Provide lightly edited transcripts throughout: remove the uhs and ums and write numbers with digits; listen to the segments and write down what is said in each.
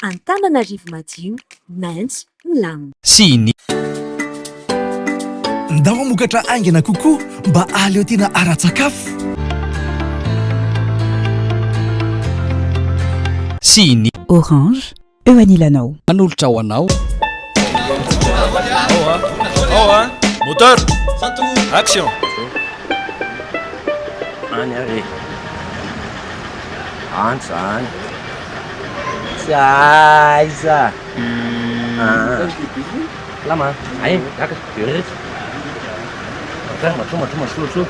Antananarivo madio, maitso, milamina. Sy ny. Ndao hamokatra haingana kokoa mba hahaleo tena ara-tsakafo. Sy ny. Orange, eo anilanao. Manolotra ho anao. Ao a! Moteur! Action! Any ary e. Any zany. Tsy aiza. Ah. Salama. Ay, miakatra. Be rehetra. Moteur, matroa, matroa, matroa, matroa.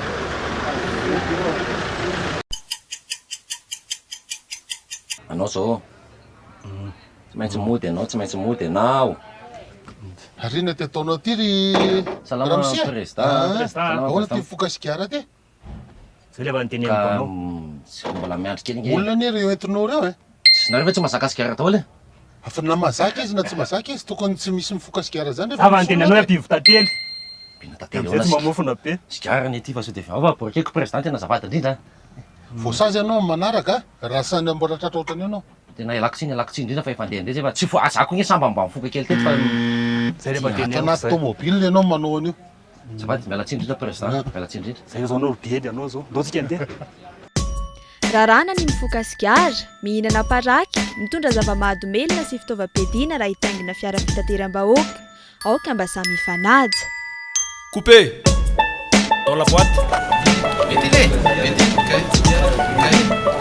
Anao zao. Tsy maintsy mody ianao, tsy maintsy mody ianao. Ary inona ty ataonao ty ry Salama ramose? président. Ah, Salama ahoana ty président. mifoka sigara ty? Zay le efa noteneniko Ka anao. tsy mbola miandry kely nge. Olona anie ireo entinao ireo e. Nareo ve tsy mahazaka sigara daholo e? Fa na mahazaka izy na tsy mahazaka izy tokony tsy misy mifoka sigara zany Za va niteny anao hoe ampivo tantely. Ampiana Dia tantely amizay ahoana tsy sigara? mamofona be. Sigara anie ty fa sao dia ao fa borikeko président tena azafady indrindra a. Voasazy ianao amin'ny manaraka raha sany mbola tratra ohatran'io ianao. Tena ialako tsiny ialako tsiny indrindra fa efa andeha andeha zay fa tsy fo za koa nge sambany mba mifoka kely teto fa Zay rehefa Ato teneniko anaty zay. tomobile ianao manao an'io. Azafady miala tsiny indrindra président miala tsiny indrindra. Zay zao anao bedy anao zao. Ndao tsika andeha. Raràna ny mifoka sigara, mihinana paraky, mitondra zava-mahadomelina sy fitaovam-piadiana raha hitaingina fiara fitateram-bahoaka. Aoka mba samy hifanaja. Couper Dans la boîte. Mety iny e! Mety iny, ok. Ok.